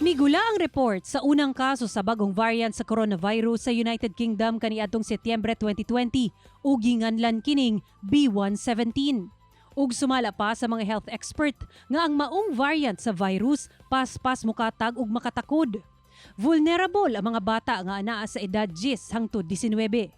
Migula ang report sa unang kaso sa bagong variant sa coronavirus sa United Kingdom kaniadtong Setyembre 2020 ug ginganlan kining B117. Ug sumala pa sa mga health expert nga ang maong variant sa virus paspas mokatag ug makatakod. Vulnerable ang mga bata nga anaa sa edad 10 hangtod 19.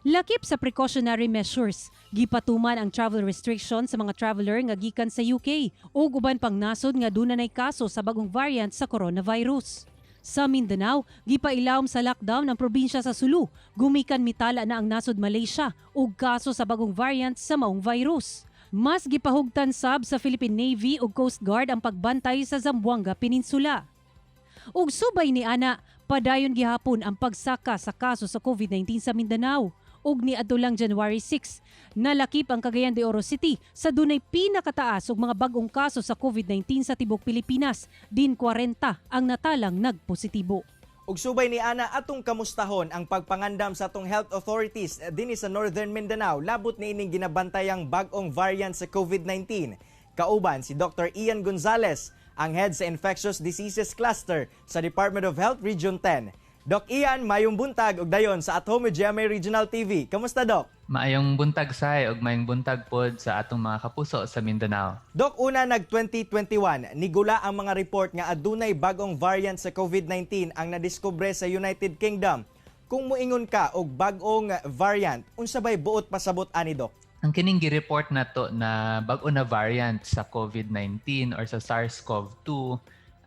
Lakip sa precautionary measures, gipatuman ang travel restriction sa mga traveler nga gikan sa UK ug uban pang nasod nga duna nay kaso sa bagong variant sa coronavirus. Sa Mindanao, gipailawom sa lockdown ang probinsya sa Sulu, gumikan mitala na ang nasod Malaysia ug kaso sa bagong variant sa maong virus. Mas gipahugtan sab sa Philippine Navy ug Coast Guard ang pagbantay sa Zamboanga Peninsula. Ug subay ni ana, padayon gihapon ang pagsaka sa kaso sa COVID-19 sa Mindanao. Ug niadto lang January 6, nalakip ang Cagayan de Oro City sa dunay pinakataas og mga bag-ong kaso sa COVID-19 sa tibok Pilipinas, din 40 ang natalang nagpositibo. Ug subay ni ana, atong kamustahon ang pagpangandam sa atong health authorities dinhi sa Northern Mindanao labot niining ginabantayang bag-ong variant sa COVID-19. Kauban si Dr. Ian Gonzales, ang head sa Infectious Diseases Cluster sa Department of Health Region 10. Doc Ian, mayong buntag ug dayon sa At Home with GMA Regional TV. Kamusta, Doc? Maayong buntag, Sai, ug maayong buntag pod sa atong mga kapuso sa Mindanao. Doc, una nag 2021, nigula ang mga report nga adunay bagong variant sa COVID-19 ang nadiskubre sa United Kingdom. Kung muingon ka og bag-ong variant, unsa bay buot pasabot ani, Doc? Ang kining gi-report nato na bag-o na variant sa COVID-19 or sa SARS-CoV-2,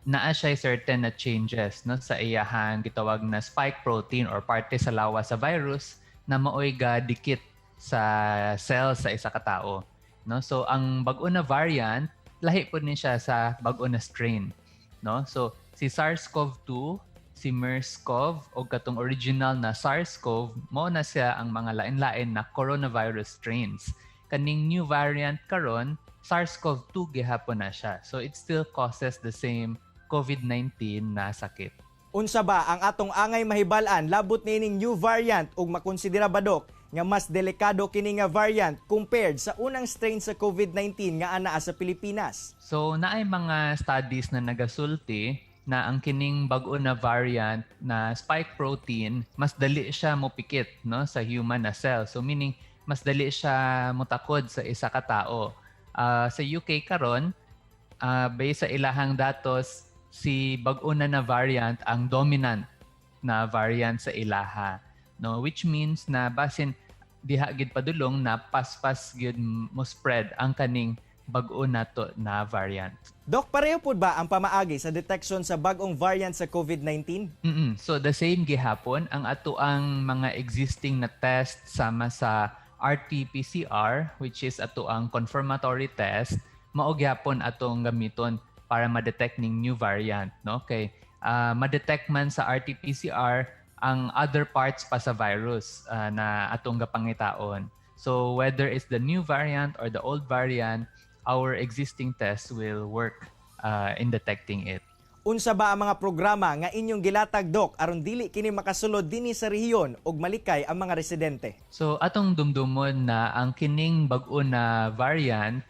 naa siya certain na changes, no, sa iyahang gitawag na spike protein or parte sa lawas sa virus na maoy gadikit sa cell sa isa ka tao, no? So ang bag-o na variant, lahi pud ni siya sa bag-o na strain, no? So si SARS-CoV-2, si MERS-CoV o katong original na SARS-CoV, mao na siya ang mga lain-lain na coronavirus strains. Kaning new variant karon, SARS-CoV-2 gihapon na siya. So it still causes the same COVID-19 na sakit. Unsa ba ang atong angay mahibal-an labot niining new variant ug makonsidera ba, Dok, nga mas delikado kini nga variant compared sa unang strain sa COVID-19 nga anaa sa Pilipinas? So naay mga studies na nagasulti na ang kining bag-o na variant na spike protein, mas dali siya mopikit, no, sa human na cell. So meaning mas dali siya motakod sa isa ka tao. Sa UK karon, based sa ilahang datos, si bag-o na na variant ang dominant na variant sa ilaha, no, which means na basin diha gid padulong na paspas gyud mo spread ang kaning bag-o nato na variant. Dok, pareho pud ba ang pamaagi sa detection sa bag-ong variant sa COVID-19? So the same gihapon ang ato ang mga existing na test sama sa RT-PCR, which is ato ang confirmatory test, mao gihapon atong gamiton para ma-detect ning new variant, no? Kay ma-detect man sa RT-PCR ang other parts pa sa virus na atong gapangitaon. So whether it's the new variant or the old variant, our existing test will work in detecting it. Unsa ba ang mga programa nga inyong gilatag, Dok, aron dili kini makasulod dinhi sa rehiyon ug malikay ang mga residente? So atong dumdumon na ang kining bag-o na variant,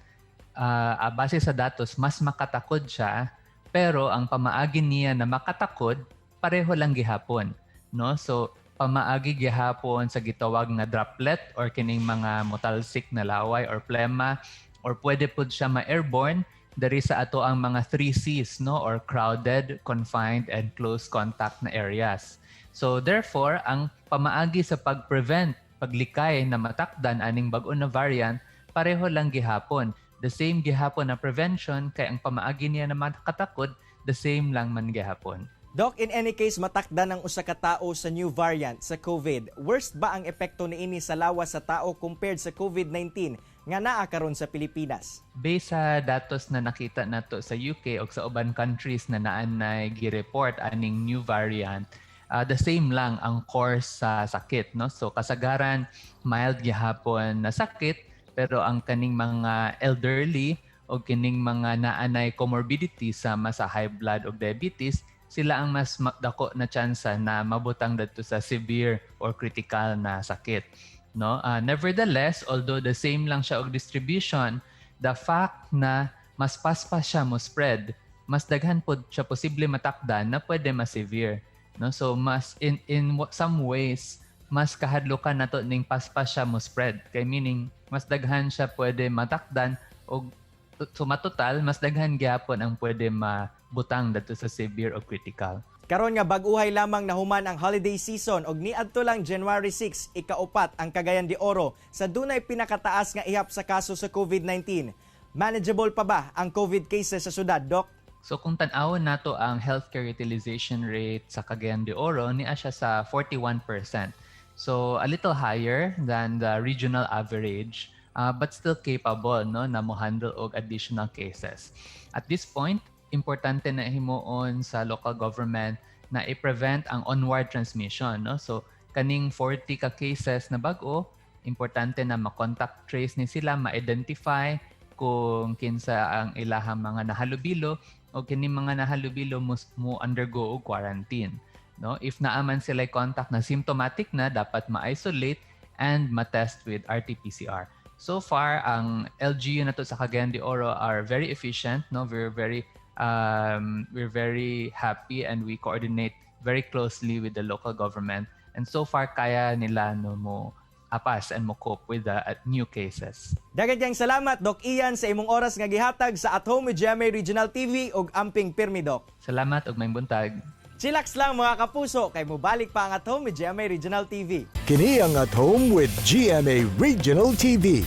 base sa datos, mas makatakod siya, pero ang pamaagi niya na makatakod pareho lang gihapon, no? So pamaagi gihapon sa gitawag nga droplet or kining mga motalsik na laway or plema, or pwede pud siya ma-airborne diri sa ato ang mga 3 Cs, no, or crowded, confined and close contact na areas. So therefore, ang pamaagi sa pag-prevent, paglikay na matakdan aning bag-o na variant, pareho lang gihapon. The same gihapon na prevention kay ang pamaagi niya na makatakod, the same lang man gihapon. Doc, in any case matakdan ang usa ka tao sa new variant sa COVID, worst ba ang epekto niini sa lawas sa tao compared sa COVID-19 nga naa karon sa Pilipinas? Based sa datos na nakita nato sa UK o sa uban countries na naan na gi-report aning new variant, the same lang ang course sa sakit, no? So kasagaran mild gihapon na sakit, pero ang kaning mga elderly o kining mga naanay comorbidities sama sa high blood o diabetes, sila ang mas dako na tsansa na mabutang dadto sa severe or critical na sakit, no? Nevertheless, although the same lang siya og distribution, the fact na mas paspas siya mo spread mas daghan pod siya posible matakdan na pwede ma-severe, no? So mas in some ways, mas kahadlokan nato ning paspas siya mo spread kay meaning mas daghan siya pwede matakdan og suma total mas daghan gyapon ang pwede mabutang dadto sa severe o critical. Karon nga bag-uhay lamang nahuman ang holiday season og niadto lang January 6, ikaupat ang Cagayan de Oro sa dunay pinakataas nga ihap sa kaso sa COVID-19. Manageable pa ba ang COVID cases sa syudad, Doc? So kung tan-awon nato ang healthcare utilization rate sa Cagayan de Oro, nia siya sa 41%. So a little higher than the regional average, but still capable, no, na mo handle og additional cases. At this point, importante na himuon sa local government na i-prevent ang onward transmission, no? So kaning 40 ka cases na bag-o, importante na ma-contact trace ni sila, ma-identify kung kinsa ang ilahang mga nahalubilo o kini mga nahalubilo mo undergo og quarantine, no? If naa man sila contact na symptomatic na, dapat ma-isolate and ma-test with RT-PCR. So far, ang LGU nato sa Cagayan de Oro are very efficient, no? We're very happy and we coordinate very closely with the local government, and so far kaya nila, no, mo apas and mo cope with the new cases. Daghan kayong salamat, Doc Ian, sa imong oras nga gihatag sa At Home with GMA Regional TV ug amping pirmi, Doc. Salamat ug maayong buntag. Chillax lang, mga kapuso, kay mobalik pa ang At Home with GMA Regional TV. Kini ang At Home with GMA Regional TV.